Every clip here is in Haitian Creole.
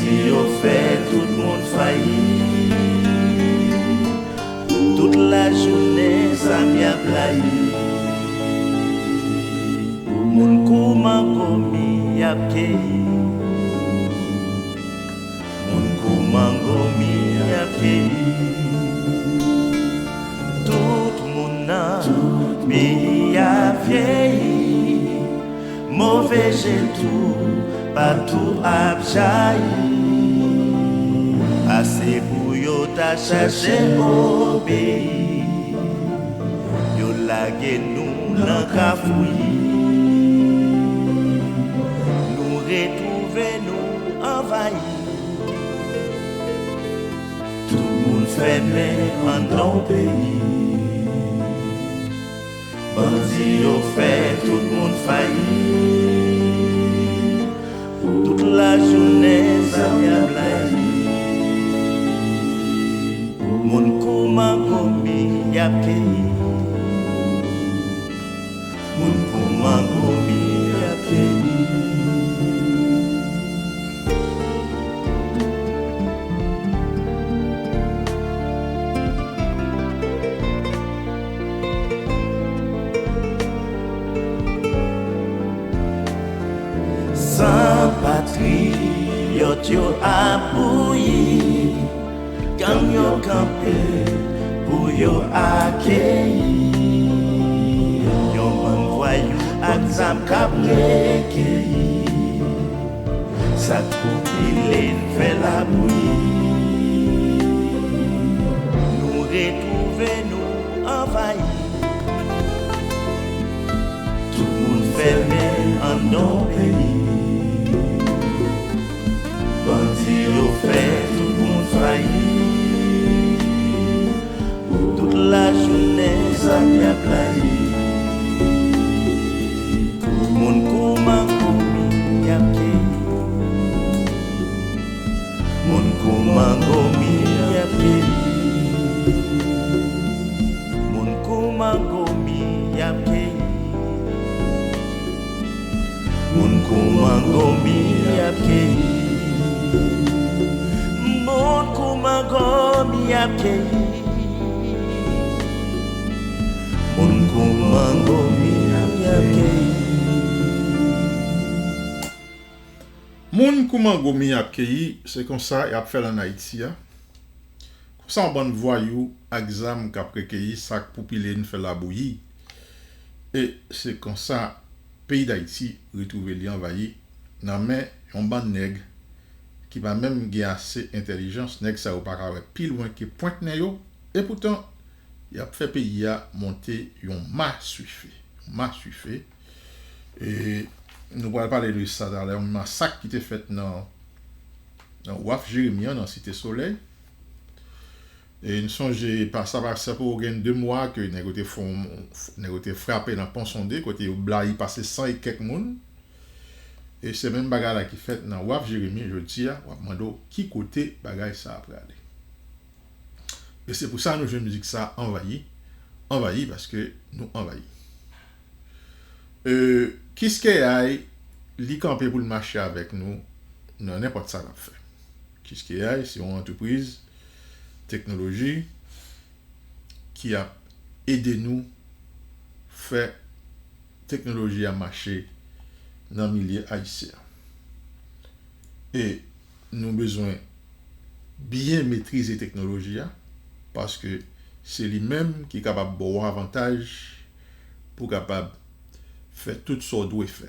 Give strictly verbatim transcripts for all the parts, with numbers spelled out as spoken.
Yo fè tout moun fayi. Tout lajounen zam y ap blayi. Moun kou mango mi y ap keyi. Moun kou mango mi y ap keyi. Tout moun nan peyi a vyeyi. Move je tou patou ap jayi. Ase pou yo ta chache obeyi. Yo lage nou nan kafouyi. Nou retwouve nou anvayi. Tout moun fèmen anndan peyi. Bandi yo fè tout moun fayi. Tout lajounen zam y ap blayi. Moun kou mango mi y ap keyi. Moun kou mango mi y ap keyi. San patriyòt yo ap bouyi. Gang yo kanpe pou yo akeyi. Yon bann vwayou ak zam k ap rekeyi. Sa k poupile n fè labouyi. Nou retwouve nou anvayi. Tout moun fèmen anndan peyi. Bandi yo fè tout moun fayi. Tout lajounen zam y ap blayi. Moun kou mango mi y ap keyi. Moun kou mango mi y ap keyi. Moun kou mango mi y ap keyi. Moun kou mango mi y ap keyi. Moun kou mango mi y ap keyi. Moun kou mango mi y ap keyi. Moun kou mango mi y ap keyi, se konsa y ap fè l ann Ayiti a. Konsa yon bann vwayou ak zam k ap rekeyi sa k poupile n fè labouyi. E se konsa peyi Dayiti retwouve li anvayi nan men yon bann nèg ki pa menm gen ase entèlijans. Nèg sa yo pa ka wè pi lwen ke pwent nen yo. Epoutan, y ap fè peyi a monte yon maswife. Yon maswife. E nou pral pale de sa talè, yon masak ki te fèt nan, nan Waf Jeremi an, nan Site Solèy. E n sonje pa sa pase pou gen de mwa ke nèg yo te fon, nèg yo te frape nan Pon Sonde, kote yo blayi pase san e kèk moun. E se menm bagay la ki fèt nan Waf Jeremi jodi a, w ap mande w ki kote bagay sa a prale. E se pou sa nou jwenn mizik sa anvayi, anvayi paske nou anvayi. E, Kiskeyaay, li kanpe pou l mache avèk nou nan nenpòt sa n ap fè. Kiskeyaay se yon antrepriz teknoloji ki ap ede nou fè teknoloji a mache nan milye ayisyen an. E nou bezwen byen metrize teknoloji a, paske se li menm ki kapab ba w avantaj pou w kapab fè tout sa w dwe fè.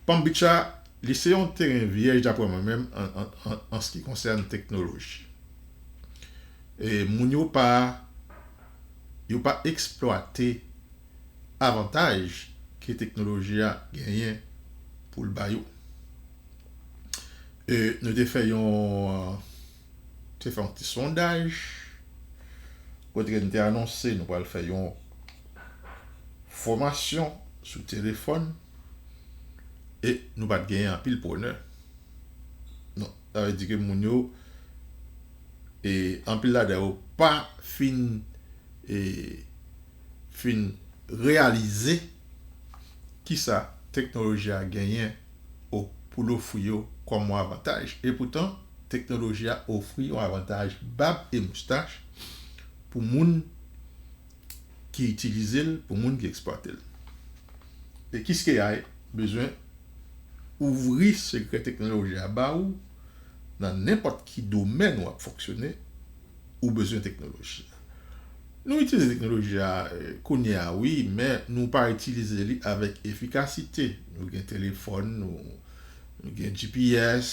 Palm Beach la, li se yon teren vyèj, daprè mwen menm, an, an, an, an se ki konsène teknoloji. E moun yo pa, yo pa eksplwate avantaj ke teknoloji a genyen pou l ba yo. E nou te fè yon, te fè yon ti sondaj kote n te anonse nou pral fè yon fòmasyon sou telefòn e nou pa t genyen anpil prenè. Non, sa vle di ke moun yo, e anpil ladan yo pa fin, e fin reyalize kisa teknoloji a genyen o pou l ofri yo kòm yon avantaj. Epoutan, teknoloji a ofri yon avantaj bab e moustach pou moun ki itilize l, pou moun ki eksplwate l. E Kiskeya bezwen ouvri sekrè teknoloji a ba ou nan nenpòt ki domèn w ap fonksyone, ou bezwen teknoloji a. Nou itilize teknoloji a kounye a, wi, men nou pa itilize li avèk efikasite. Nou gen telefòn, nou, nou gen G P S,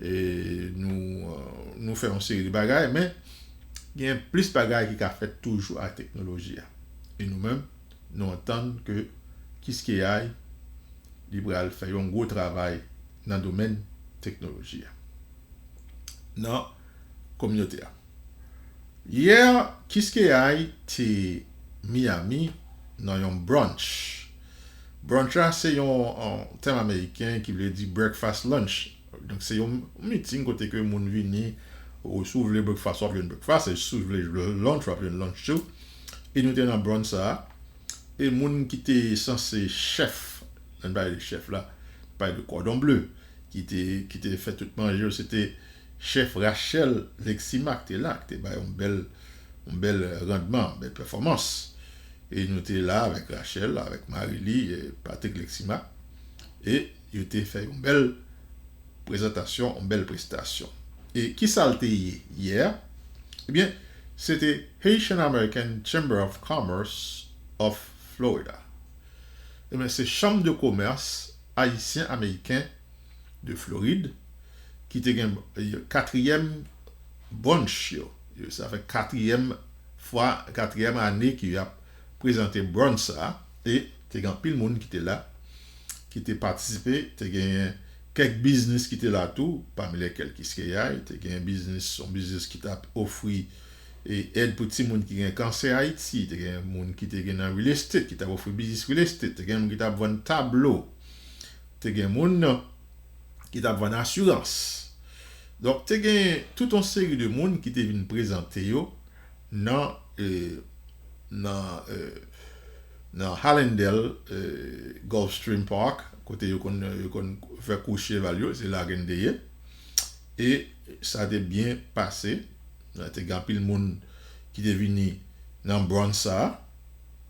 e nou, nou fè yon seri de bagay, men gen plis bagay ki ka fèt toujou ak teknoloji a. E nou menm, nou antann ke Kiskeya, li pral fè yon gwo travay nan domèn teknoloji a, nan kominote a. Yè, Kiskeya te Miami nan yon brunch. Brunch la se yon, yon tèm ameriken ki vle di breakfast lunch. Donk se yon miting kote ke moun vini, ou si w vle breakfast, w ap jwenn breakfast, e si w vle lunch, w ap jwenn lunch tou. E nou te nan brunch sa a, e moun ki te sanse chèf, lè n pale de chèf la, pale de Cordon Bleu, ki te, ki te fè tout manje yo, se te chèf Rachel Lexima ki te la, ki te bay yon bèl, yon bèl randman, bèl pèfòmans. E nou te la avèk Rachel, avèk mari li, e Patrick Lexima. E yo te fè yon bèl prezantasyon, yon bèl prestasyon. E kisa l te ye yè? Ebyen, se te Haitian American Chamber of Commerce of Florida. Ebyen, se chanm de komès ayisyen ameriken de Florid ki te gen, eh, katriyèm brunch yo. Yo, sa fè katriyèm fwa, katriyèm ane ke y ap prezante brunch sa a. E te gen anpil moun ki te la, ki te patisipe. Te gen kèk biznis ki te la tou, pami lèkèl Kiskeya, te gen biznis, yon biznis ki t ap ofri, e, èd pou timoun ki gen kansè Ayiti, te gen moun ki te gen nan real estate, ki t ap ofri biznis real estate, te gen moun ki t ap vann tablo, te gen moun ki t ap vann asirans. Donk, te gen tout yon seri de moun ki te vin prezante yo nan, eh, nan, eh, nan Hallandale, eh, Gulfstream Park, kote yo konn, yo konn fè kous cheval yo, se la ke n te ye. E sa te byen pase. Te gen anpil moun ki te vini nan brunch sa a.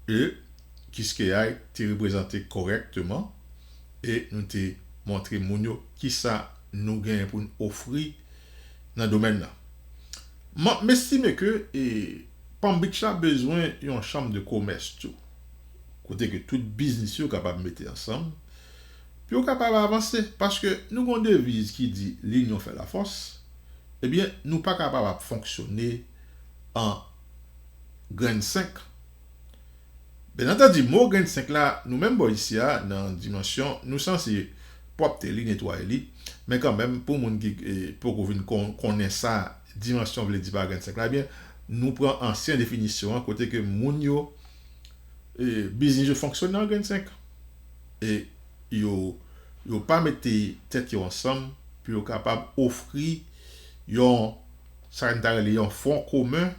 E Kiskeya te reprezante kòrèkteman. E nou te montre moun yo kisa nou genyen pou n ofri nan domèn nan. M, m estime ke, e, Palm Beach la bezwen yon chanm de komès tou, kote ke tout biznis yo kapab mete ansanm pou yo kapab avanse. Paske nou gen yon deviz ki di, "Linyon fè lafòs." Ebyen, nou pa kapab ap fonksyone an grenn senk. Byen antandi, mo grenn senk la, nou menm bò isi a, nan dimansyon, nou sanse pwòpte li, netwaye li. Men kanmenm, pou moun ki, eh, poko vin kon-, konnen sa dimansyon vle di pa grenn senk la, ebyen, nou pran ansyen definisyon an, kote ke moun yo, eh, biznis yo fonksyone an grenn senk. E yo, yo pa mete tèt yo ansanm pou yo kapab ofri yon, sa n ta rele yon fwon komen,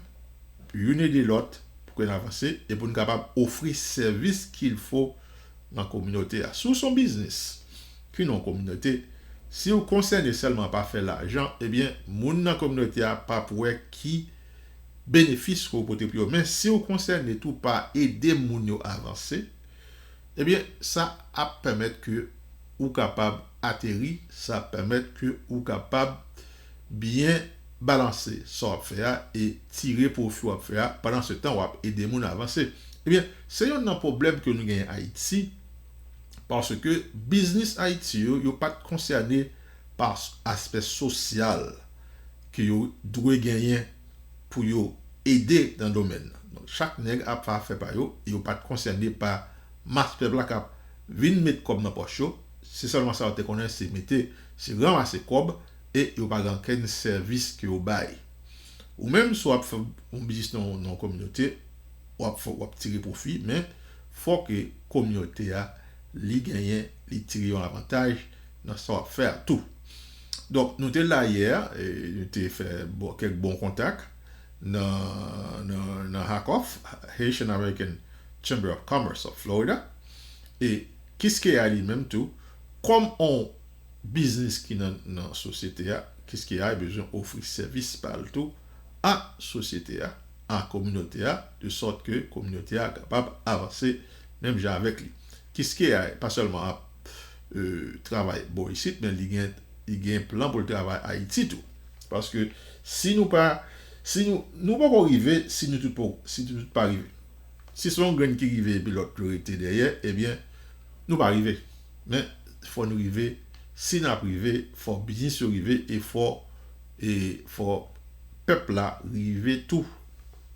youn ede lòt pou ke n avanse e pou n kapab ofri sèvis qu'il faut nan kominote a. Si w se yon biznis ki nan yon kominote, si w konsène sèlman pa fè lajan, ebyen, moun nan kominote a p ap wè ki benefis ke w pote pou yo. Men si w konsène tou pa ede moun yo avanse, ebyen, sa ap pèmèt ke ou kapab ateri, sa ap pèmèt ke ou kapab byen balanse sa w ap fè a e tire pwofi w ap fè a. Pandan se tan, w ap ede moun avanse. Ebyen, se youn nan pwoblèm ke nou genyen Ayiti, paske biznis Ayiti yo, yo pa t konsène pa s-, aspè sosyal ke yo dwe genyen pou yo ede nan domèn nan. Donk, chak nèg ap fè afè pa yo, e yo pa t konsène pa mas pèp la k ap vin met kòb nan pòch yo. Se sèlman sa yo te konnen, se mete, se ranmase kòb, e yo pa gen okenn sèvis ke yo bay. Ou menm, si w ap fè yon biznis nan, nan yon kominote, w ap fè, w ap tire pwofi, men fò ke kominote a, li genyen, li tire yon avantaj nan sa w ap fè a tou. Donk, nou te la yè, e nou te fè bon, kèk bon kontak nan, nan, nan HACOF, Haitian American Chamber of Commerce of Florida. E Kiskeya li menm tou, kòm on biznis ki nan, nan sosyete a, Kiskeya bezwen ofri sèvis pa l tou a sosyete a, a kominote a, de sòt ke kominote a kapab avanse menm jan avèk li. Kiskeya pa sèlman ap e, travay bò isit, men li gen, li gen plan pou l travay Ayiti tou. Paske si nou pa, si nou, nou poko rive, si nou tout, pa- si nou tout pa rive. Si se yon grenn ki rive epi lòt yo rete dèyè, ebyen, nou pa rive. Men, fò nou rive. Si n ap rive, fò biznis yo rive e fò, e fò pèp la rive tou.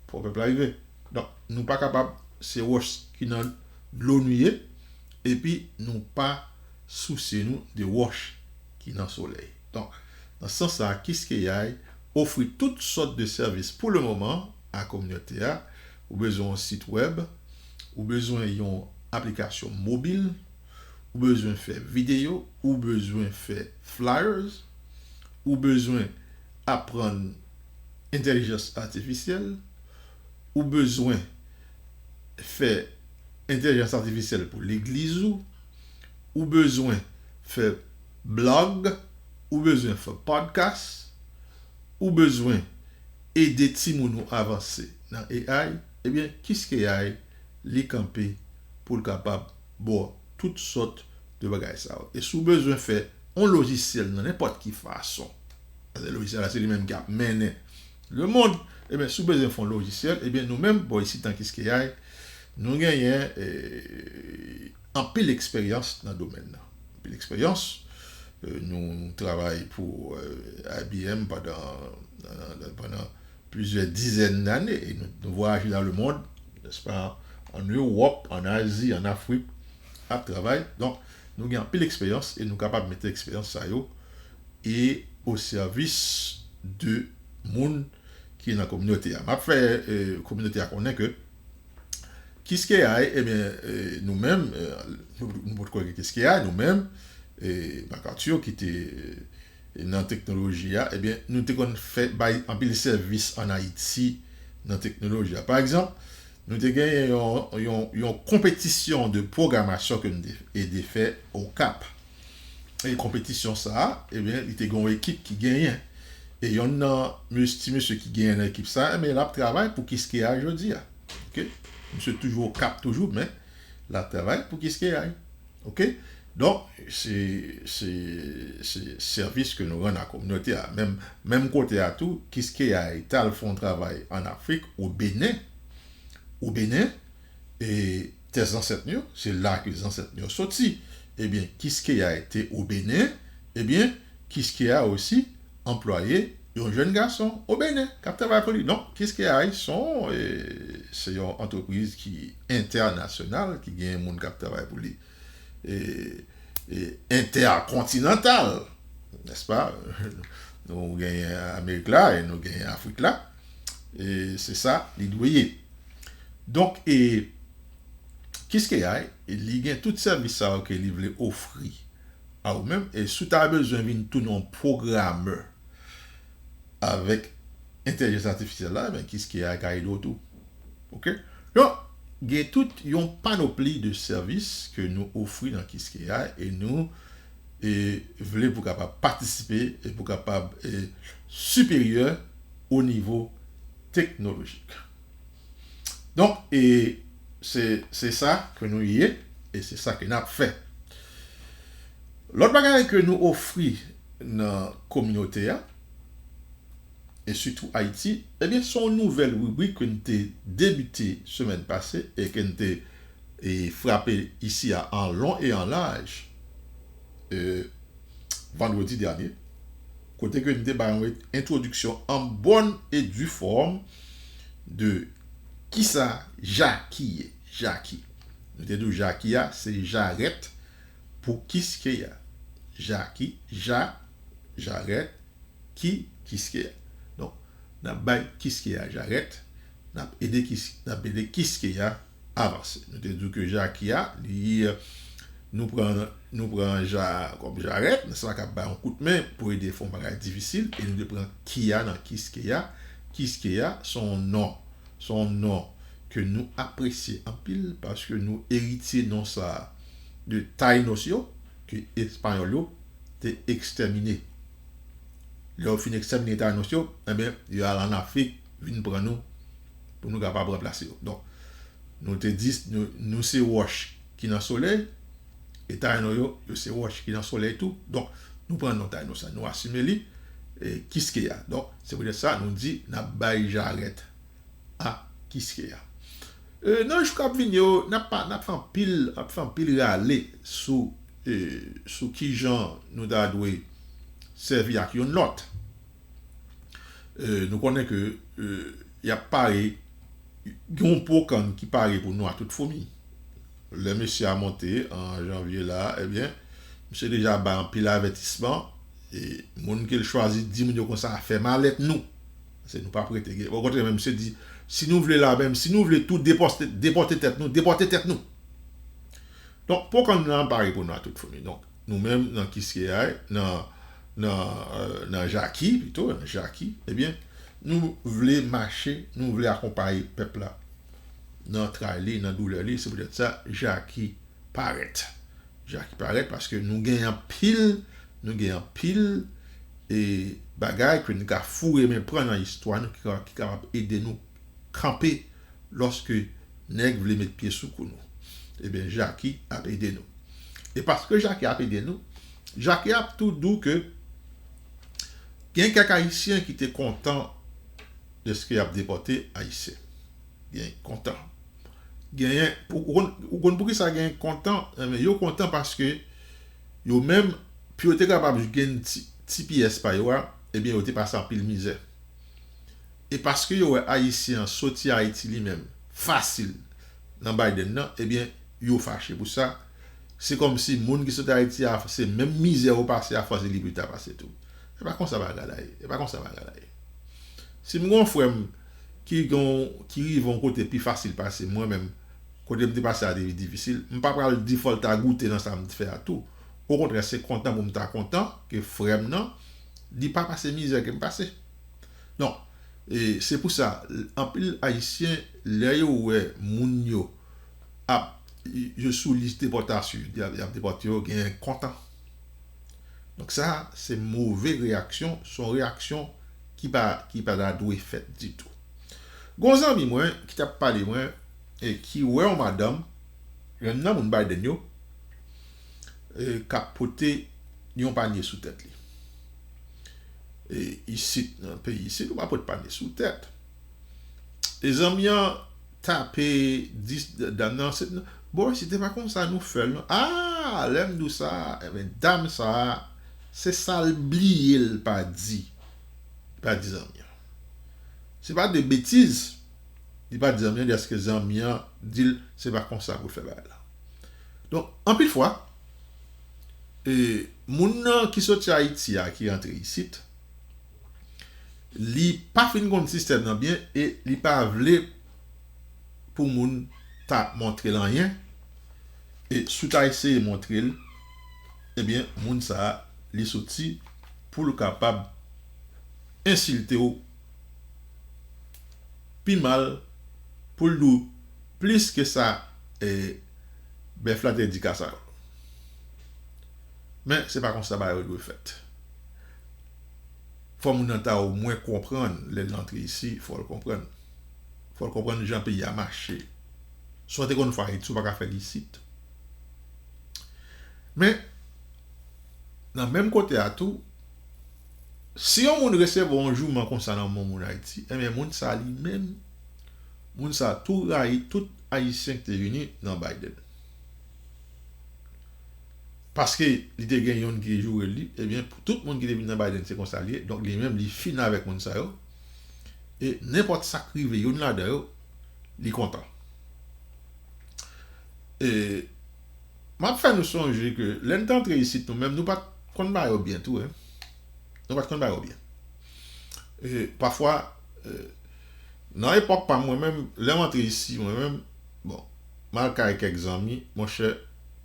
Fò pèp la rive. Donk, nou pa kapab, se wòch ki nan dlo nou ye, epi nou pa souse nou de wòch ki nan solèy. Donk, nan sans sa, Kiskeya ofri tout sòt de sèvis pou le moman a kominote a. Ou bezwen yon sit wèb, ou bezwen yon aplikasyon mobil, ou bezwen fè videyo, ou bezwen fè flyers, ou bezwen aprann entèlijans atifisyèl, ou bezwen fè entèlijans atifisyèl pou legliz ou, ou bezwen fè blog, ou bezwen fè podcast, ou bezwen ede timoun ou avanse nan A I, ebyen, Kiskeya li kanpe pou l kapab ba w tout sòt de bagay sa yo. E si w bezwen fè yon lojisyèl nan nenpòt ki fason, paske lojisyèl la se li menm ki ap mennen lemonn, ebyen, si w bezwen fè yon lojisyèl, ebyen, nou menm, bò isit nan Kiskeya, nou genyen e, anpil eksperyans nan domèn nan. Anpil eksperyans. E, nou, nou travay pou e, I B M pandan, pandan plizyè dizèn dane e nou, nou vwayaje nan lemonn, nèspa, ann Ewòp, ann Azi, ann Afrik, ap travay. Donk, nou gen anpil eksperyans e nou kapab mete eksperyans sa yo e o sèvis de moun ki nan kominote a. M ap fè e, kominote a konnen ke Kiskeya, ebyen, e, nou menm, e, nou, nou potko gen Kiskeya, nou menm, e, MacArthur ki te e, nan teknoloji a, ebyen, nou te konn fè bay anpil sèvis ann Ayiti nan teknoloji a. Pa egzanp, nou te genyen yon, yon, yon konpetisyon de pwogramasyon ke nou te ede fè o Cap. E konpetisyon sa a, ebyen, li te gen yon ekip ki genyen. E yonn nan mes- ti mesye ki genyen nan ekip sa a, ebyen, l ap travay pou Kiskeya jodi a. Oke? Misye toujou o Cap toujou, men l ap travay pou Kiskeya. Oke? Donk, se, se, se sèvis ke nou rann a kominote a. Menm, menm kote a tou, Kiskeya t al fè yon travay ann Afrik, o Benen, o Benen, e tè zansèt nou yo, se la ke zansèt nou yo soti. Ebyen, Kiskeya te o Benen, ebyen, Kiskeya osi anplwaye yon jèn gason o Benen k ap travay pou li. Donk, Kiskeya se yon, e, se yon antrepriz ki entènasyonal, ki gen moun k ap travay pou li e, e entèkontinantal, nèspa? Nou genyen Amerik la e nou genyen Afrik la. E se sa li dwe ye. Donk, e Kiskeya, e li gen tout sèvis sa yo ke li vle ofri a ou menm. E si w ta bezwen vin tounen yon pwogramè avèk entèlijans atifisyèl la, men Kiskeya ka ede w tou. Oke? Donk, gen tout yon panopli de sèvis ke nou ofri nan Kiskeya e nou e, vle pou kapab patisipe e pou kapab e, siperyè o nivo teknolojik. Donk, e, se, se sa ke nou ye e se sa ke n ap fè. Lòt bagay ke nou ofri nan kominote a, e sitou Ayiti, ebyen, se yon nouvèl ribrik ke n te debite semèn pase e ke n te e, frape isi a an lon e an laj, e, vandredi dènye, kote ke n te bay yon entwodiksyon an bòn e di fòm de kisa Jaki ye. Jaki. Nou te di w Jaki a, se jarèt pou Kiskeya. Jaki, ja, jarèt, ki, Kiskeya. Donk, n ap bay Kiskeya jarèt, n ap ede Kis, n ap ede Kiskeya avanse. Nou te di w ke Jaki a, li, nou pran, nou pran ja kòm jarèt, men sa k ap bay yon kout men pou ede fè yon bagay difisil, e nou te pran ki a nan Kiskeya. Kiskeya se yon non, se yon non ke nou apresye anpil paske nou eritye non sa a de Taynos yo, ke Espanyòl yo te ekstèmine. Lè yo fin ekstèmine Tayino yo, ebyen, yo al ann Afrik, vin pran nou, pou nou kapab ranplase yo. Donk, nou te di, nou, nou se wòch ki nan solèy, e Tayino yo, yo se wòch ki nan solèy tou. Donk, nou pran non Tayino sa, nou asime li, e, Kiskeya. Donk, se poutèt sa, nou di, n ap bay jarèt a Kiskeya. E, nan jou k ap vini yo, n ap pa, n ap fè anpil, n ap fè anpil rale sou, e, sou kijan nou ta dwe sèvi ak youn lòt. E, nou konnen ke, e, y ap pare, gen yon po kann ki pare pou nou a tout foumi. Lè mesye a monte an janvye la, ebyen, misye deja bay anpil avètisman, e moun ke l chwazi di moun yo konsa, fè malèt nou. Paske nou p ap rete gen. Okontrè, menm misye di, si nou vle la, menm si nou vle tou depòte, depòte tèt nou, depòte tèt nou. Donk, po kann nan pare pou nou a tout foumi. Donk, nou menm nan Kiskeya, nan, nan, e, nan Jaki, pito, nan Jaki, ebyen, nou vle mache, nou vle akonpaye pèp la nan tray li, nan doulè li, se poutèt sa, Jaki parèt. Jaki parèt paske nou gen anpil, nou gen anpil, e, bagay ke nou ka foure men pran nan istwa nou ki ka, ki kapab ede nou kanpe lòske nèg vle met pye sou kou nou. Ebyen, Jaki ap ede nou. E paske Jaki ap ede nou, Jaki ap tou di w ke gen kèk Ayisyen ki te kontan dèske y ap depòte Ayisyen. Gen kontan. Genyen, ou konn, ou konn poukisa gen kontan? Enben, yo kontan paske yo menm, pou yo te kapab gen ti, ti pyès pa yo a, ebyen, yo te pase anpil mizè. E paske yo wè Ayisyen an soti Ayiti li menm, fasil, nan Biden nan, ebyen, yo fache pou sa. Se kòmsi moun ki soti Ayiti a, se menm mizè yo pase a, fò se li pou ta pase tou. E pa konsa bagay la ye. E pa konsa bagay la ye. Si m gen yon frè m ki gen, ki rive yon kote pi fasil pase mwen menm, kote m te pase a te difisil, m pa pral di fò l ta goute nan sa m te fè a tou. Okontrè, se kontan pou m ta kontan ke frè m nan, li pa pase mizè ke m pase. Donk, e se pou sa, anpil Ayisyen, lè yo wè moun yo ap, yo sou lis depòtasyon, y ap, y ap depòte yo, genyen kontan. Donk sa, se move reyaksyon, se yon reyaksyon ki pa, ki pa ta dwe fèt ditou. Gon zanmi mwen ki t ap pale mwen, e ki wè yon madanm, yonn nan moun Biden yo, e k ap pote yon panye sou tèt li. E isit, nan peyi isit, ou pa pote panye sou tèt. E zanmi an tape di dam nan, se, bon, si te pa konsa nou fè l, non. Ah, lè m di w sa, enben, dam sa, se sa l bliye l pa di. Li pa di zanmi an. Se pa de betiz, li pa di zanmi an, dèske zanmi an di l, se pa konsa pou l fè bagay la. Donk, anpil fwa, e, moun nan ki soti Ayiti a, ki rantre isit, li pa fin konn sistèm nan byen e li pa vle pou moun ta montre l anyen. E si w ta eseye montre l, ebyen, moun sa a, li soti pou l kapab ensilte w pi mal, pou l di w plis ke sa, e, bèf la te di kasa yo. Men, se pa konsa bagay yo dwe fèt. Fò moun nan ta omwen konprann, lè l antre isi, fò l konprann. Fò l konprann jan peyi a mache. Si w te konn fè Ayiti, ou pa ka fè l isit. Men, nan menm kote a tou, si yon moun resevwa yon jouman konsa nan men yon moun Ayiti, enben, moun sa li menm, moun sa tou rayi tout Ayisyen ki te vini nan Biden. Paske li te gen youn ki joure li, ebyen, pou tout moun ki te vin nan Biden, se konsa li ye. Donk, li menm, li fin avèk moun sa yo. E nenpòt sa k rive youn ladan yo, li kontan. E m ap fè nou sonje ke lè n t antre isit, nou menm, nou pa t konn ba yo byen tou, en. Nou pa t konn ba yo byen. E pafwa, e, nan epòk pa m, mwen menm, lè m antre isi, mwen menm, bon, m al kay kèk zanmi, monchè,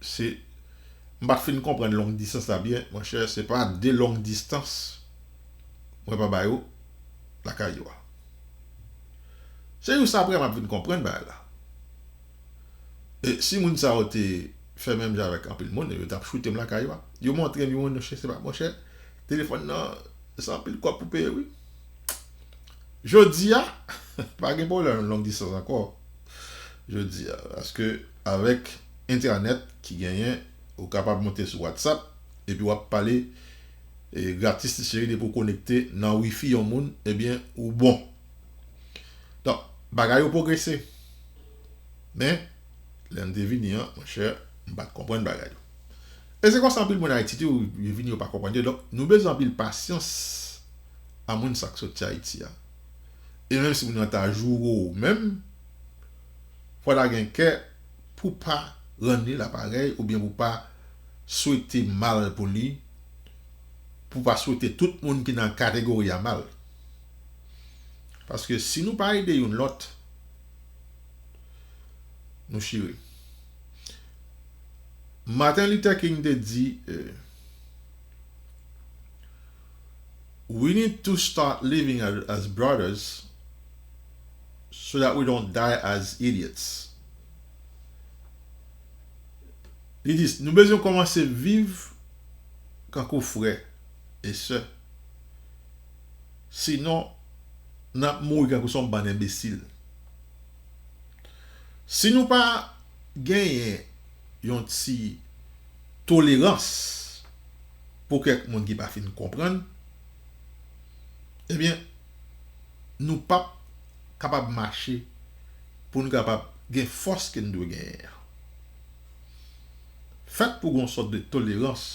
se, m pa t fin konprann long distans la byen, monchè, se pa de long distans mwen pa ba yo lakay yo a. Se jis apre m ap vin konprann bagay la. E si moun sa yo te fè menm jan avèk anpil moun, yo t ap choute m lakay yo a. Yo montre m yon, monchè, se pa, monchè, telefòn nan, se anpil kòb pou peye, wi. Jodi a, pa gen pwoblèm long distans ankò. Jodi a, paske avèk entènèt ki genyen, ou kapab monte sou WhatsApp, epi w ap pale, e, gratis, li cheri, depi w konekte nan wifi yon moun, ebyen, ou bon. Donk, bagay yo pwogrese. Men, lè m te vini an, monchè, m pa t konprann bagay yo. E se konsa anpil moun Ayiti tou, yo vini, yo pa konprann yo. Donk, nou bezwen anpil pasyans a moun sa k soti Ayiti a. E menm si moun nan ta joure w menm, fò w ta gen kè pou w pa rann li laparèy oubyen pou w pa swete mal pou li, pou w pa swete tout moun ki nan kategori a mal. Paske si nou pa ede youn lòt, nou chire. Martin Luther King te di, eh, "We need to start living as, as brothers so that we don't die as idiots." Li di, nou bezwen kòmanse viv kankou frè e sè. Sinon, n ap mouri kankou se yon bann enbesil. Si nou pa genyen yon ti tolerans pou kèk moun ki pa fin konprann, ebyen, nou p ap kapab mache pou n kapab gen fòs ke n dwe genyen an. Fèt pou gen yon sòt de tolerans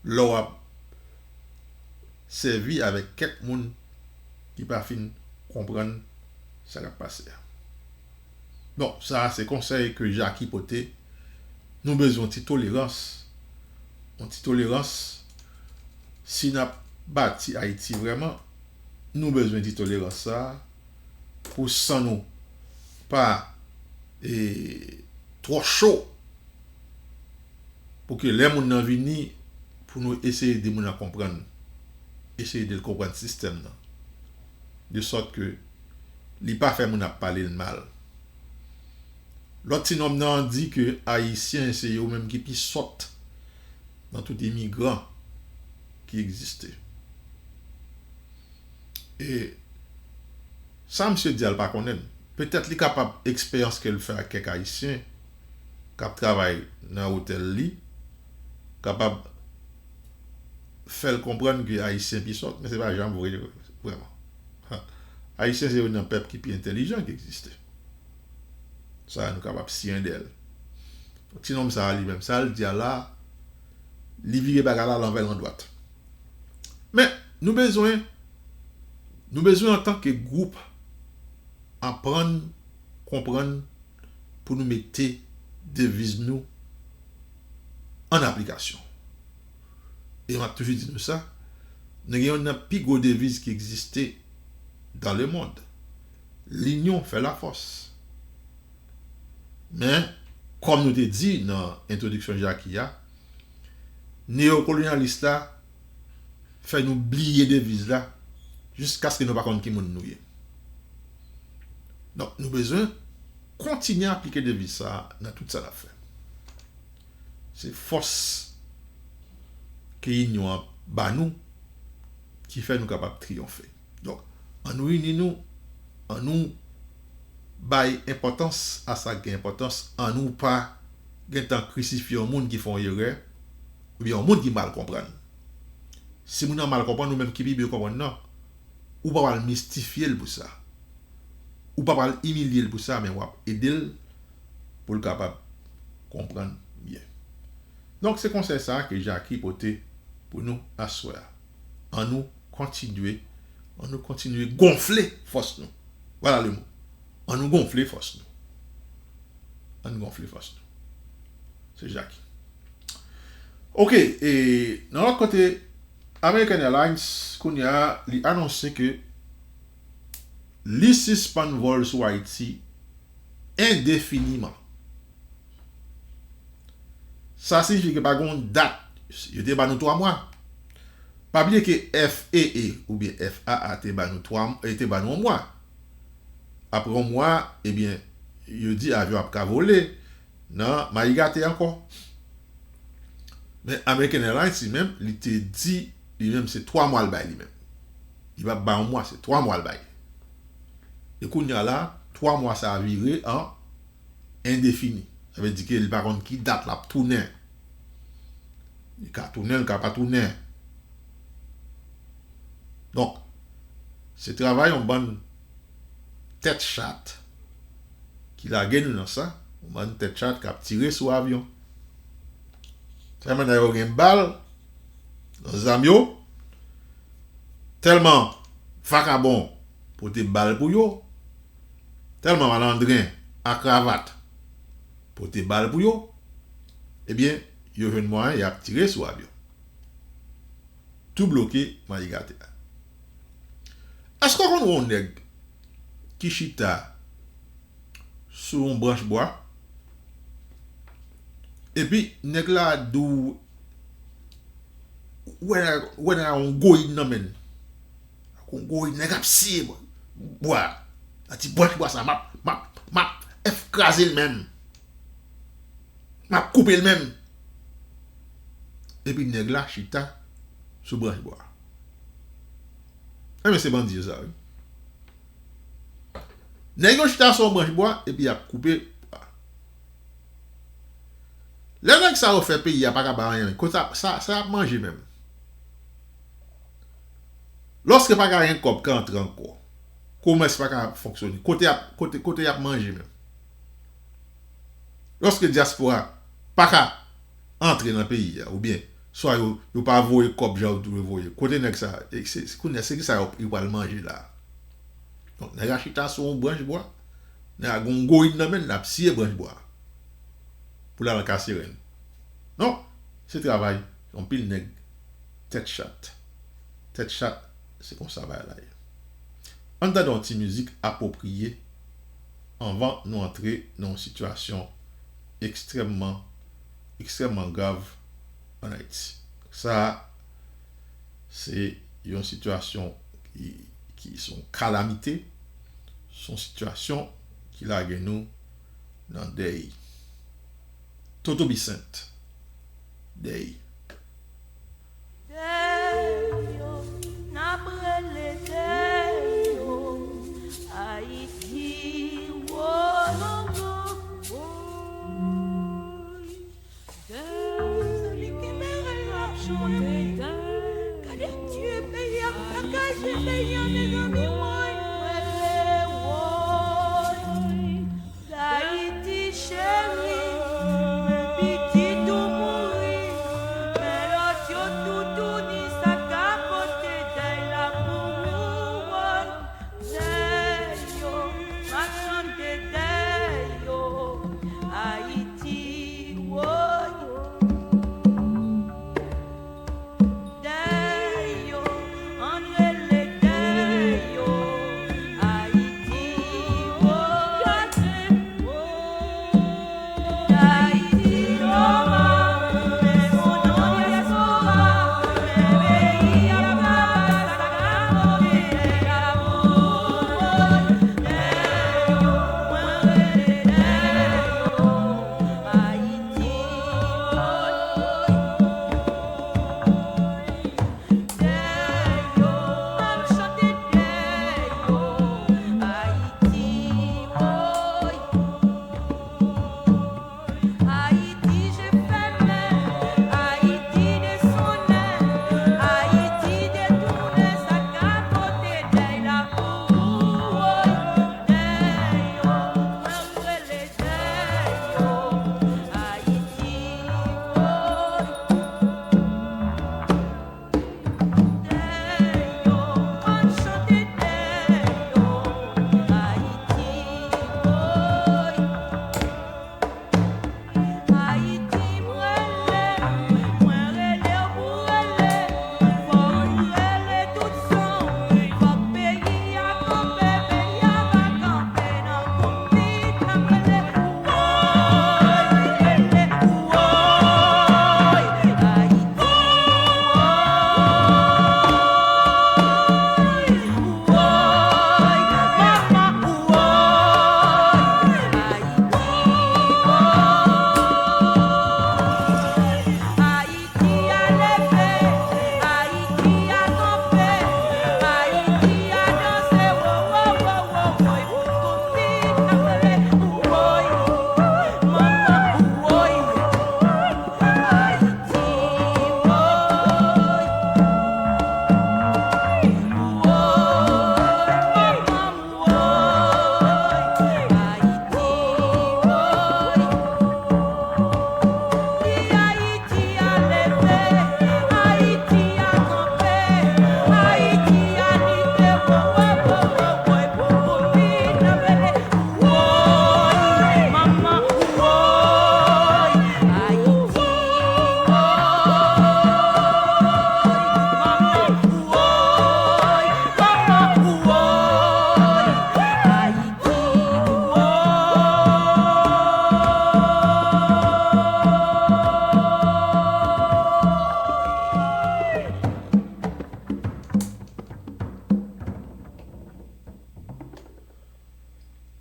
lè w ap sèvi avèk kèk moun ki pa fin konprann sa k ap pase a. Bon, sa a se konsèy ke Jackie pote. Nou bezwen yon ti tolerans. Yon ti tolerans. Si n ap bati Ayiti vrèman, nou bezwen ti tolerans sa a pou san nou pa, e, twò cho. Pou ke lè moun nan vini, pou nou eseye ede moun nan konprann, eseye ede l konprann sistèm nan, de sòt ke li pa fè moun ap pale l mal. Lòt ti nonm nan di ke Ayisyen se yo menm ki pi sòt nan tout imigran ki egziste. E sa misye di a, l pa konnen. Petèt li kapab, eksperyans ke l fè ak kèk Ayisyen k ap travay nan otèl li, kapab fè l konprann ke Ayisyen pi sòt, men se pa janm vre, vrèman. Ayisyen se youn nan pèp ki pi entèlijan ki egziste. Sa a, nou kapab siyen dèyè l. Ti nonm sa a, li menm, sa l di a la, li vire bagay la lanvè landwat. Men, nou bezwen, nou bezwen antanke gwoup, aprann, konprann, pou nou mete deviz nou an aplikasyon. E m ap toujou di nou sa, nou gen youn nan pi gwo deviz ki egziste dans le monde. L'union fait la force. Men, kòm nou te di nan entwodiksyon Jackie a, neyokolonyalis la fè nou bliye deviz la jiskaske nou pa konn ki moun nou ye. Donk, nou bezwen kontinye aplike deviz sa a nan tout sa n ap fè. Se fòs ke inyon an ba nou ki fè nou kapab triyonfe. Donk, ann nou ini nou, ann nou bay enpòtans a sa k gen enpòtans, ann nou pa gentan krisifye yon moun ki fè yon erè, oubyen yon moun ki mal konprann. Si moun nan mal konprann, ou menm ki pi byen konprann nan, ou pa pral mistifye l pou sa. Ou pa pral imilye l pou sa, men w ap ede l pou l kapab konprann byen. Donk, se konsèy sa a ke Jackie pote pou nou aswè a. Ann nou kontinye, ann nou kontinye gonfle fòs nou. Voilà le mot. Ann nou gonfle fòs nou. Ann gonfle fòs nou. Se Jackie. Oke, e nan lòt kote, American Airlines, kounye a, li anonse ke li sispann vòl sou Ayiti endefiniman. Sa siyifi ke pa gen yon dat. Yo te ba nou twa mwa. Pa bliye ke F A A oubyen F A A te ba nou twa, e te ba nou yon mwa. Apre yon mwa, ebyen, yo di avyon ap ka vole, nan Mayi Gate ankò. Men American Airlines li menm, li te di li menm se twa mwa l bay li menm. Li p ap bay yon mwa, se twa mwa l bay. E kounye a la, twa mwa sa a vire an endefini. Sa vle di ke li pa konn ki dat l ap tounen. Li ka tounen, li ka pa tounen. Donk, se travay yon bann tèt chat ki lage nou nan sa, yon bann tèt chat k ap tire sou avyon. Tèlman yo gen bal nan zam yo, tèlman vakabon pote bal pou yo, tèlman malandren a kravat pote bal pou yo, ebyen, yo jwenn mwayen y ap tire sou avyon. Tou bloke Mayi Gate a. Èske w konn wè yon nèg ki chita sou yon branch bwa, epi nèg la di w, wè, wè nèg la yon goyid nan men l. Yon goyid, nèg ap siye bwa. Nan ti branch bwa sa, m ap, m ap, m ap fè kraze l menm. M ap koupe l menm. Epi nèg la chita sou branch bwa. Enben, se bandi yo sa, wi. Nèg yo chita sou yon branch bwa, epi y ap koupe bwa. Lè nèg sa yo fè peyi a pa ka bay anyen, kote sa, sa, sa y ap manje menm? Lòske pa ka gen kòb k antre ankò, komès pa ka fonksyone, kote y ap, kote, kote y ap manje menm? Lòske dyaspora pa ka antre nan peyi a, oubyen swa yo, yo pa voye kòb jan yo dwe voye, kote nèg sa, e se, se, kounye a, se ki sa yo, yo pral manje la? Donk, nèg la chita sou yon branch bwa, nèg la gen yon goyid nan men l, l ap siye branch bwa a pou l al nan Kaserèn. Non, se travay yon pil nèg tèt chat. Tèt chat, se konsa bagay la ye. Ann tande yon ti mizik apwopriye anvan nou antre nan yon sitiyasyon ekstrèmman, ekstrèmman grav ann Ayiti. Sa a, se yon sitiyasyon ki, ki se yon kalamite, se yon sitiyasyon ki lage nou nan dèy. Toto Bisent, dèy. Dèy yo, n ap rele dèy yo, Ayiti, wo, wo, wo, wo. Dèy yo, n ap chante dèy. Gade Dye, peyi a sakaje, peyi a, mezanmi, woy. Rele, woy. Dayiti cheri, men pitit ou mouri, men lòt yo tout ou ni, sa ka pote dèy la pou ou, woy. Dèy yo, m ap chante dèy yo, Ayiti, woy. Dèy yo, ann rele dèy yo,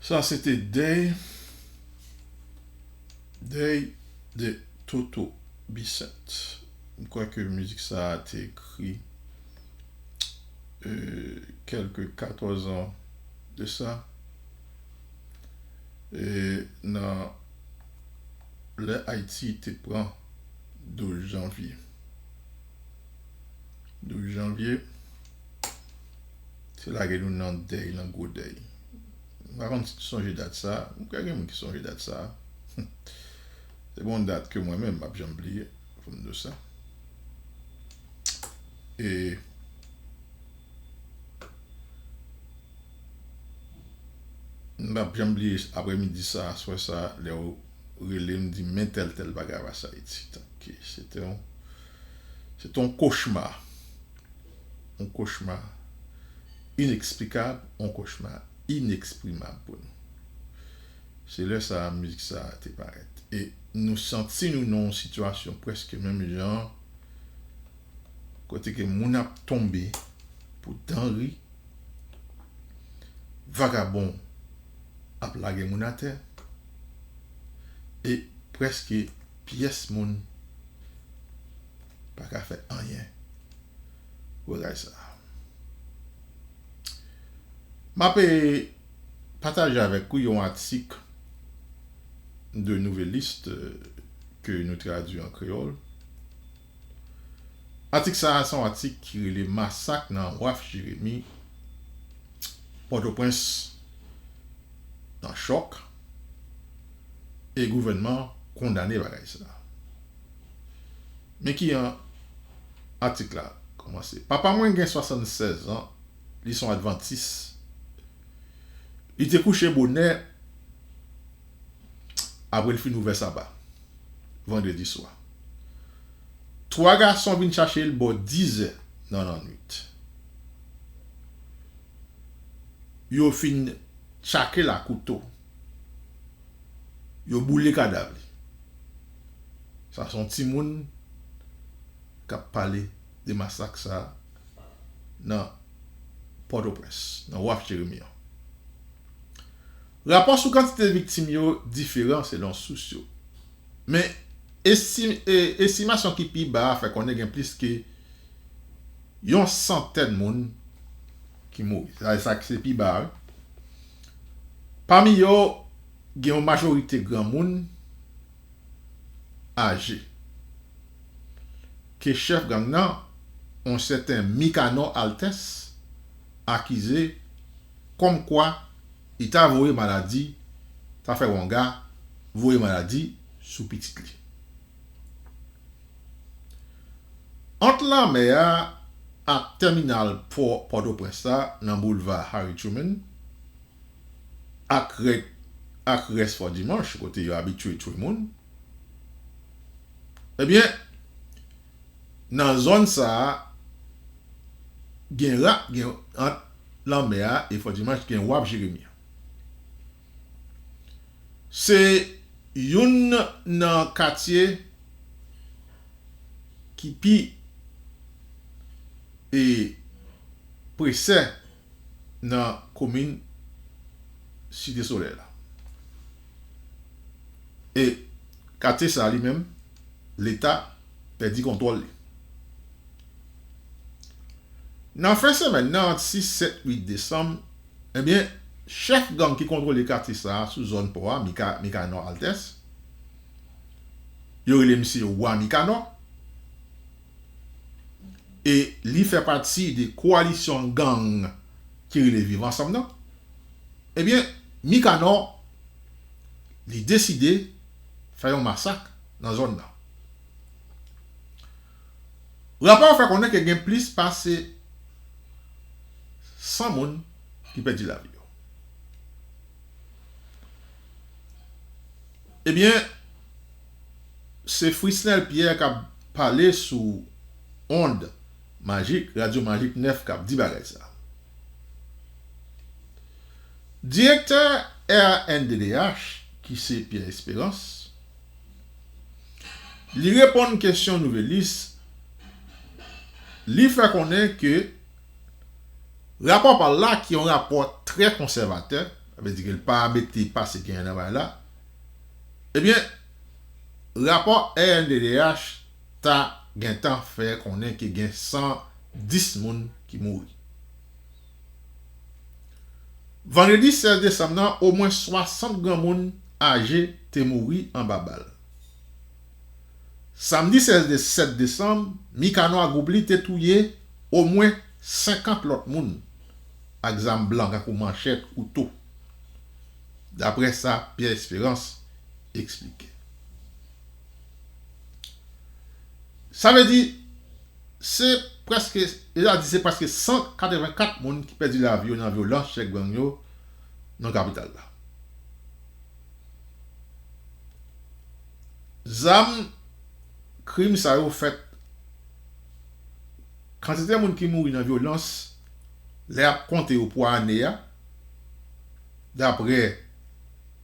Sa se te Dèy, Dèy de Toto Bissainthe. M kwè ke mizik sa a te ekri, euh, kèlke katòz an de sa. E nan lè Ayiti te pran douz janvye. Douz janvye, se lage nou nan dèy, nan gwo dèy. M pa konn si nou sonje dat sa. M kwè gen moun ki sonje dat sa. Se pa yon dat ke mwen menm m ap janm bliye, fò m di w sa. E m p ap janm bliye aprèmidi sa, aswè sa, lè w rele m, di m, "Men tèl, tèl bagay pase Ayiti." Ok, se te yon, se te yon kochma. Yon kochma ineksplikab, yon kochma ineksprimab pou nou. Se lè sa a mizik sa a te parèt. E nou santi nou nan yon sitiyasyon prèske menm jan, kote ke moun ap tonbe pou dan ri, vagabon ap lage moun atè, e prèske pyès moun pa ka fè anyen pou bagay sa a. M ap, eh, pataje avèk ou yon atik de Nouvelliste, eh, ke nou tradui an kreyòl. Atik sa a se yon atik ki rele Masak nan Waf Jeremi, Pòtoprens nan chòk, e gouvènman kondane bagay sa a. Men kijan atik la kòmanse. Papa mwen gen swasannsèz an, li se yon advantis. Li te kouche bonè apre l fin ouvè saba, vandredi swa. Twa gason vin chache l bò dizè nan lannwit. Yo fin tchake l a kouto. Yo boule kadav li. Sa se yon timoun k ap pale de masak sa a nan Pòtoprens, nan Waf Jeremi an. Rapò sou kantite viktim yo diferan selon sous yo. Men, esti-, e, estimasyon ki pi ba a fè konnen gen plis ke yon santèn moun ki mouri. Sa, sa ki se pi ba a, wi. Pami yo, gen yon majorite granmoun aje, ke chèf gang nan, yon sèten Mikanò Altès, akize kòmkwa li ta voye maladi, ta fè wanga voye maladi sou pitit li. Ant lanmè a ak tèminal pò Pòtoprens la, nan boulva Harry Truman, ak rè-, ak rès Fò Dimanch, kote yo abitye tchwe moun, ebyen, nan zòn sa a, gen ra-, gen, ant lanmè a e Fò Dimanch, gen Waf Jeremi an. Se youn nan katye ki pi, e, presè nan komin Site Solèy la. E katye sa a li menm, Leta pèdi kontwòl li. Nan fen semèn nan, ant sis, sèt, uit desanm, ebyen, chèf gang ki kontwole katye sa a sou zòn pò a, Mika-, Mikanò Altès, yo rele misye Wa Mikanò, e li fè pati de kowalisyon gang ki rele Viv Ansanm nan. Ebyen, Mikanò, li deside fè yon masak nan zòn nan. Rapò yo fè konnen ke gen plis pase san moun ki pèdi lavi yo. Ebyen, se Frisnel Pierre k ap pale sou Onn Majik, Radyo Majik nèf k ap di bagay sa. Direktè R N D D H, ki se Pierre Espérance, li reponn kesyon Nouvelliste, li fè konnen ke rapò pa l la, ki yon rapò trè konsèvatè, vle di ke l pa mete pase genyen nan bagay la, ebyen, rapò R N D D H ta gentan fè konnen ke gen san dis moun ki mouri. Vandredi sèz desanm nan, omwen swasant granmoun aje te mouri anba bal. Samdi sèz de, sèt desanm, Mikano ak gwoup li te touye omwen senkant lòt moun ak zam blan, tankou manchèt, kouto, daprè sa Pierre Espérance eksplike. Sa vle di, se prèske, e ta di se prèske san katrevenkat moun ki pèdi lavi yo nan vyolans chèf gang yo nan kapital la. Zam krim sa yo fèt, kantite moun ki mouri nan vyolans, lè y ap konte yo pou ane a, daprè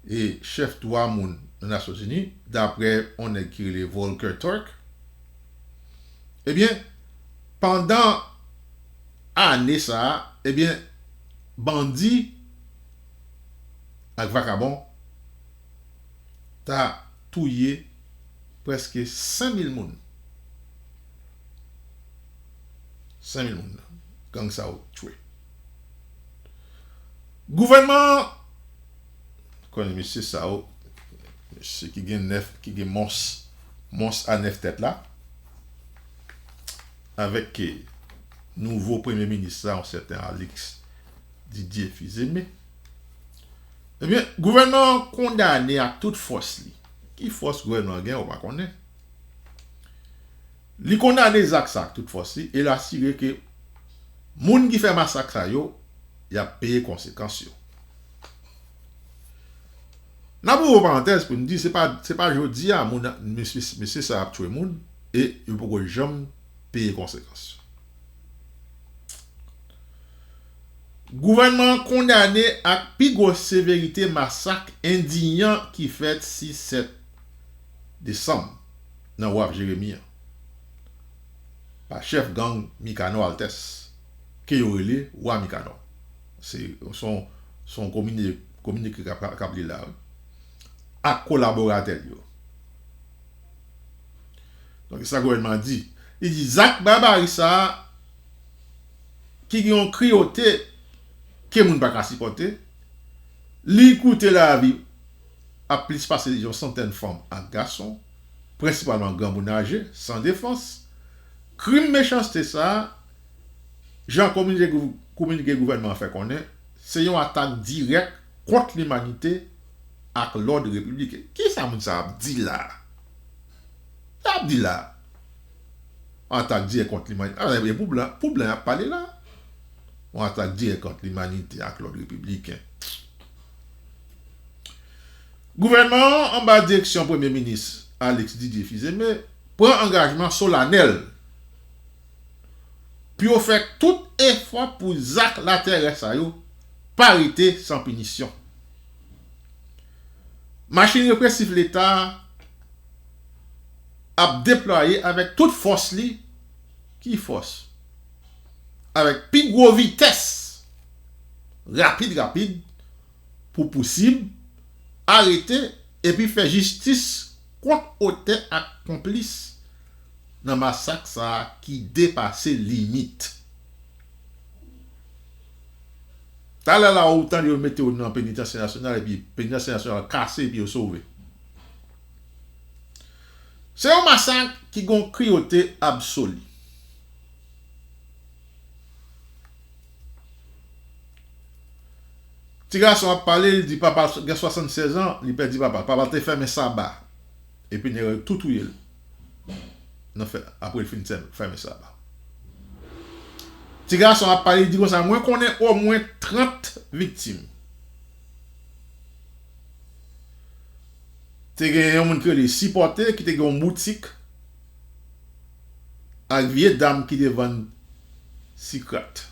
e chèf dwa moun nan Nasyonzini, daprè yon nèg ki rele Volker Turk, ebyen, pandan ane sa a, ebyen, bandi ak vakabon ta touye prèske senk mil moun. Senk mil moun nan gang sa yo tchwe. Gouvènman, konnen mesye sa yo, mesye ki gen nèf, ki gen mons, mons a nèf tèt la, avèk, eh, nouvo premye minis la, yon sèten Alex Didier Fils-Aimé. Ebyen, gouvènman an kondane ak tout fòs li. Ki fòs gouvènman an gen, ou pa konnen. Li kondane zak sa ak tout fòs li e l asire ke moun ki fè masak sa yo, y ap peye konsekans yo. N ap ouvri yon parantèz pou n di, se pa, se pa jodi a moun, mesye, mesye sa ap tchwe moun e yo poko janm peye konsekans yo. Gouvènman an kondane ak pi gwo severite masak endiyan ki fèt sis sèt desanm nan Waf Jeremi an, pa chèf gang Mikano Altès, ke yo rele Wa Mikano. Se, se yon, se yon komine-, kominike k ap, k ap li la, wi, ak kolaboratè l yo. Donk, sa gouvènman an di. Li di, zak barbari sa a, ki gen yon kriyote ke moun pa ka sipòte, li koute lavi a plis pase yon santèn fanm ak gason, prensipalman granmoun aje, san defans. Krim mechanste sa a, jan kominike gou-, kominike gouvènman an fè konnen, se yon atak dirèk kont limanite ak lòd repibliken. Kisa moun sa ap di la? Sa ap di la? Yon atak dirèk kont limanite. A, e pou blan, pou blan y ap pale la. Yon atak dirèk kont limanite ak lòd repibliken. Gouvènman an, anba direksyon Premye Minis Alex Didier Fils-Aimé, pran angajman solanèl pou yo fè tout efò pou zak laterè sa yo pa rete san pinisyon. Machin represif Leta a ap deplwaye avèk tout fòs li, ki fòs? Avèk pi gwo vitès, rapid, rapid, pou pousib, arete epi fè jistis kont otè ak konplis nan masak sa a ki depase limit. Talè la ou tande yo mete yo nan penitansye nasyonal epi penitansye nasyonal kase epi yo sove. Se yon masak ki gon kriyote absoli. Ti gason ap pale, li di papa l gen swasannsèz an, li pèdi papa l. Papa l te fèmen Saba. Epi nèg yo tou touye l. Nan fè, apre l fin sè-, fèmen Saba. Ti gason ap pale, li di konsa, mwen konnen omwen trant viktim. Te gen yon moun ki rele Sipòte, ki te gen yon boutik ak vye dam ki te vann sikrat.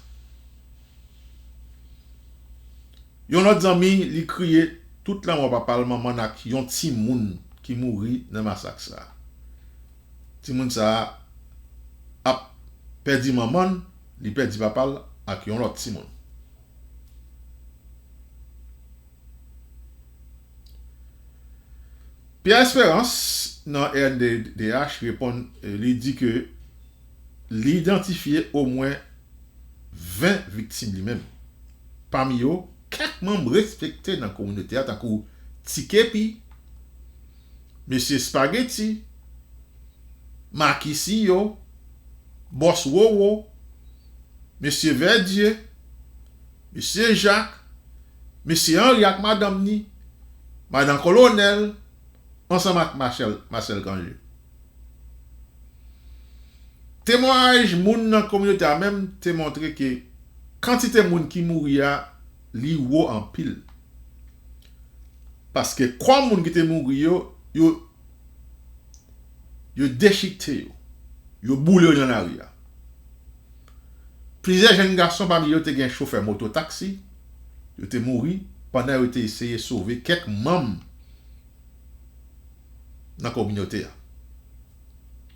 Yon lòt zanmi, li kriye tout lanmò papa l, manman l ak yon timoun ki mouri nan masak sa a. Timoun sa a ap pèdi manman l, li pèdi papa l ak yon lòt timoun. Pierre Espérance, nan R N D D H, reponn, eh, li di ke li idantifye omwen ven viktim li menm. Pami yo, kèk manm respekte nan kominote a, tankou Ti Kepi, Mesye Spaghetti, Marquis Iyo, Bòs Wowo, Mesye Verdier, Mesye Jacques, Mesye Henry ak madanm ni, Madan Kolonèl, ansanm ak Marcel, Marcel Cangé. Temwayaj moun nan kominote a menm te montre ke kantite moun ki mouri a, li wo anpil. Paske kò moun ki te mouri yo, yo, yo dechikte yo. Yo boule yo nan lari a. Plizyè jèn gason pami yo te gen chofè moto taksi, yo te mouri pandan yo te eseye sove kèk manm nan kominote a.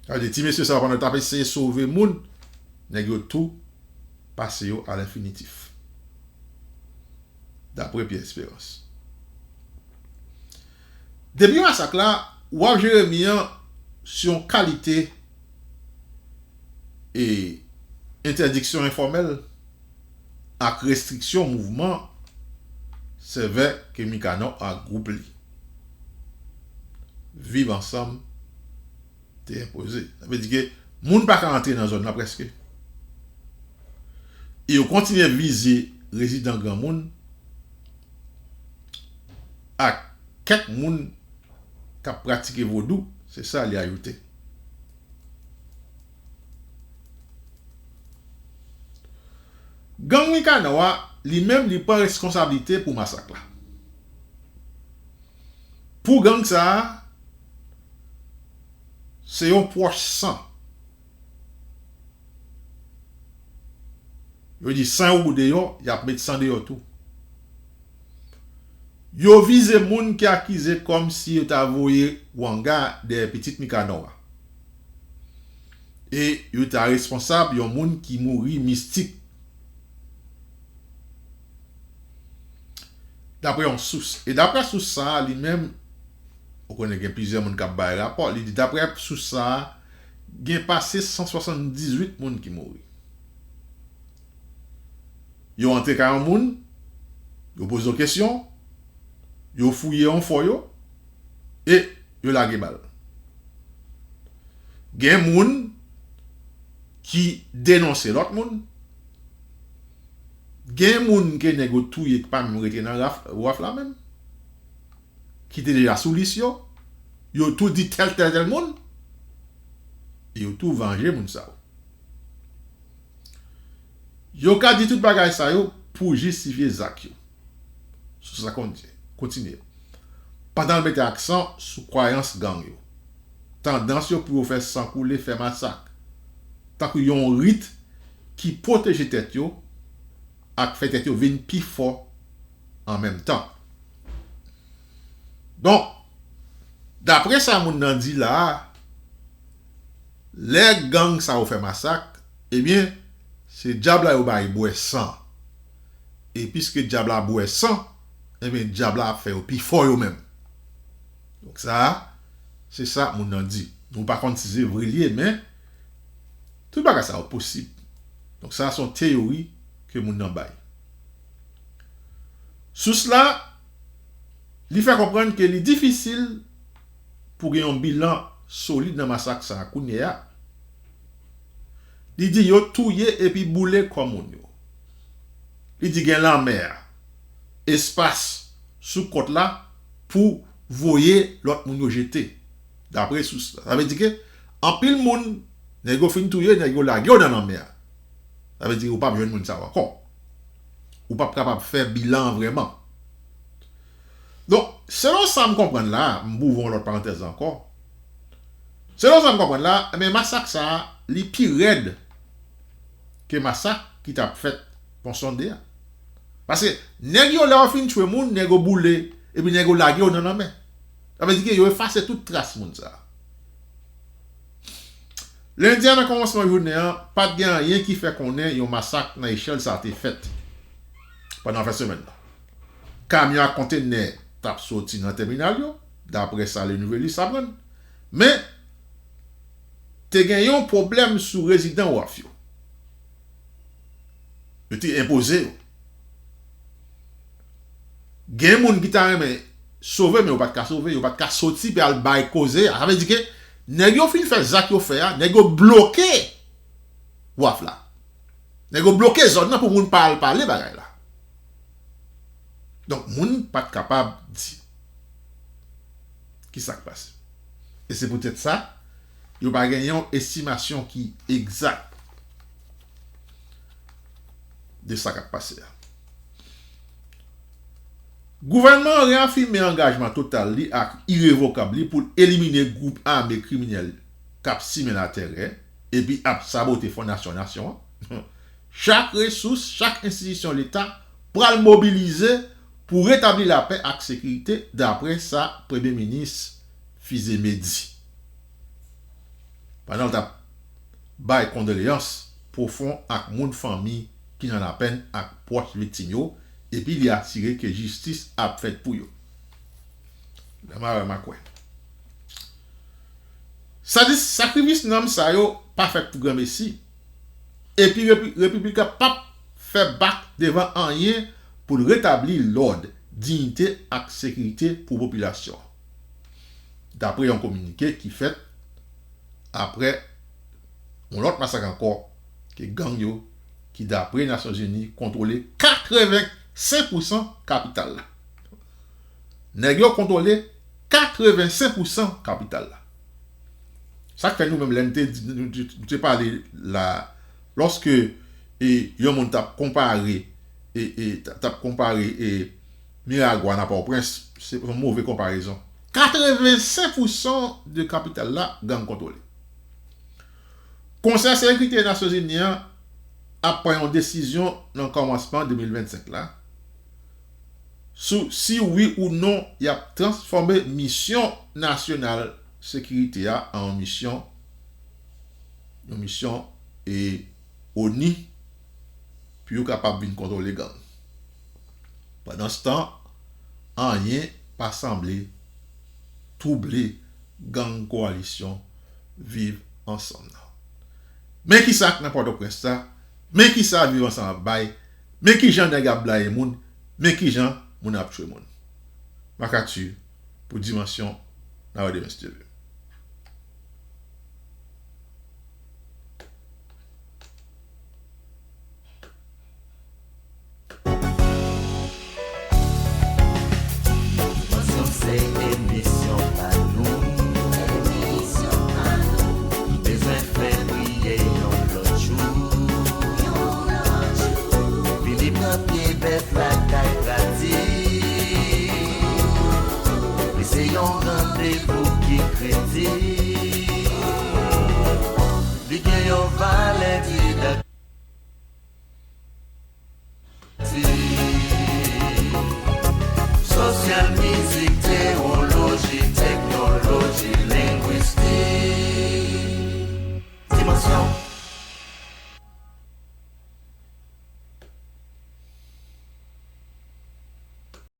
Sa vle di, ti mesye sa yo, pandan yo t ap eseye sove moun, nèg yo tou pase yo a lenfinitif. Dapre Pierre Espérance. Depi masak la, W A P Jeremi an, se yon kalite e entèdiksyon enfòmèl ak restriksyon mouvman sèvè ke Mikanò ak gwoup li Viv Ansanm te enpoze. Sa vle di ke moun pa ka antre nan zòn nan prèske. E yo kontinye vize rezidan granmoun ak kèk moun k ap pratike vodou, se sa li ajoute. Gang Mikanò a, li menm, li pran reskonsablite pou masak la. Pou gang sa a, se yon pwòch san. Yo di san yo deyò, y ap met san deyò tou. Yo vize moun ki akize kòmsi yo ta voye wanga dèyè pitit Mikanò a. E yo ta responsab yon moun ki mouri mistik. Dapre yon sous. E dapre sous sa a, li menm, ou konnen gen plizyè moun k ap bay rapò, li di dapre sous sa a, gen pase san swasanndizuit moun ki mouri. Yo antre kay yon moun, yo poze yo kesyon, yo fouye yon fò yo, e yo lage bal. Gen moun ki denonse lòt moun. Gen moun ke nèg yo touye ki pa menm rete nan raf, waf la menm, ki te deja sou lis yo. Yo tou di tèl, tèl, tèl moun. E yo tou vanje moun sa yo. Yo ka di tout bagay sa yo pou jistifye zak yo. Sous la kontinye, kontinye. Pandan l mete aksan sou kwayans gang yo, tandans yo pou yo fè san koule, fè masak, tankou yon rit ki pwoteje tèt yo ak fè tèt yo vin pi fò an menm tan. Donk, dapre sa moun nan di la a, lè gang sa yo fè masak, ebyen, se dyab la yo bay bwè san. E piske dyab la bwè san, ebyen, dyab la ap fè yo pi fò yo menm. Donk sa a, se sa moun nan di. Nou pa konn si se vre li ye, men tout bagay sa yo posib. Donk sa a se yon teyori ke moun nan bay. Sous la, li fè konprann ke li difisil pou gen yon bilan solid nan masak sa a kounye a. Li di yo touye epi boule kò moun yo. Li di gen lanmè a, espas sou kòt la pou voye lòt moun yo jete, dapre sous la. Sa vle di ke anpil moun, nèg yo fin touye, nèg yo lage yo nan lanmè a. Sa vle di ou p ap jwenn moun sa yo ankò. Ou p ap kapab fè bilan an vrèman. Donk, selon sa m konprann la, m ouvri yon lòt parantèz ankò. Selon sa m konprann la, men masak sa a, li pi rèd ke masak ki t ap fèt Pon Sonde a. Paske nèg yo, lè yo fin tchwe moun, nèg yo boule, epi nèg yo lage yo nan lanmè. Sa vle di ke yo efase tout tras moun sa a. Lendi a, nan kòmansman jounen an, pa t gen anyen ki fè konnen yon masak nan echèl sa a te fèt pandan fen semèn nan. Kamyon ak kontenè t ap soti nan tèminal yo, daprè sa Le Nouvelliste aprann. Men, te gen yon pwoblèm sou rezidan W A F yo. Yo te enpoze yo. Gen moun ki ta renmen sove, men yo pa t ka sove, yo pa t ka soti pou al bay koze a. Sa vle di ke nèg yo fin fè zak yo fè a, nèg yo bloke W A F la. Nèg yo bloke zòn nan pou moun pa al pale bagay la. Donk, moun pa t kapab di ki sa k pase. E se poutèt sa, yo pa gen yon estimasyon ki egzak de sa k ap pase a. Gouvènman an reyafime angajman total li ak irevokab li pou l elimine gwoup ame kriminèl k ap simen latèrè epi ap sabote fondasyon nasyon an. Chak resous, chak enstitisyon Leta pral mobilize pou retabli lapè ak sekirite, daprè sa Premye Minis Fils-Aimé di pandan l t ap bay kondoleyans pwofon ak moun fanmi ki nan lapenn ak pwòch viktim yo, epi li asire ke jistis ap fèt pou yo. Lè m a wè, m a kwè. Sa di, sakrifis nanm sa yo pa fèt pou granmesi. Epi repi- Repiblik la p ap fè bak devan anyen pou l retabli lòd, diyite ak sekirite pou popilasyon an. Daprè yon kominike ki fèt apre yon lòt masak ankò ke gang yo, ki daprè Nasyonzini kontwole katrevensenk pousan kapital la. Nèg yo kontwole katrevensenk pousan kapital la. Sa k fè nou menm lè n te di, nou te, nou te pale la, lòske e, yon moun t ap konpare e, e, t ap konpare e, Miragwàn a Pòtoprens, se yon move konparezon. Katrevensenk pousan de kapital la gang kontwole. Konsèy Sekirite Nasyonzini an ap pran yon desizyon nan kòmansman de mil vennsenk la sou si wi ou non y ap transfòme misyon nasyonal sekirite a an yon misyon yon misyon e ONI pou yo kapab vin kontwole gang. Pandanstan, anyen pa sanble twouble gang kowalisyon Viv Ansanm nan. Men kisa k nan Pòtoprens la, men kisa Viv Ansanm ap bay, men kijan nèg ap blayi moun, men kijan moun ap tchwe moun. Makati pou Dimansyon, n a wè demen si Dye vle. Dimansyon se emisyon pa nou. Bezwen fè l briye yon lòt jou. Vini pran pye bèf lakay Pratik. Li se yon randevou ki kredib.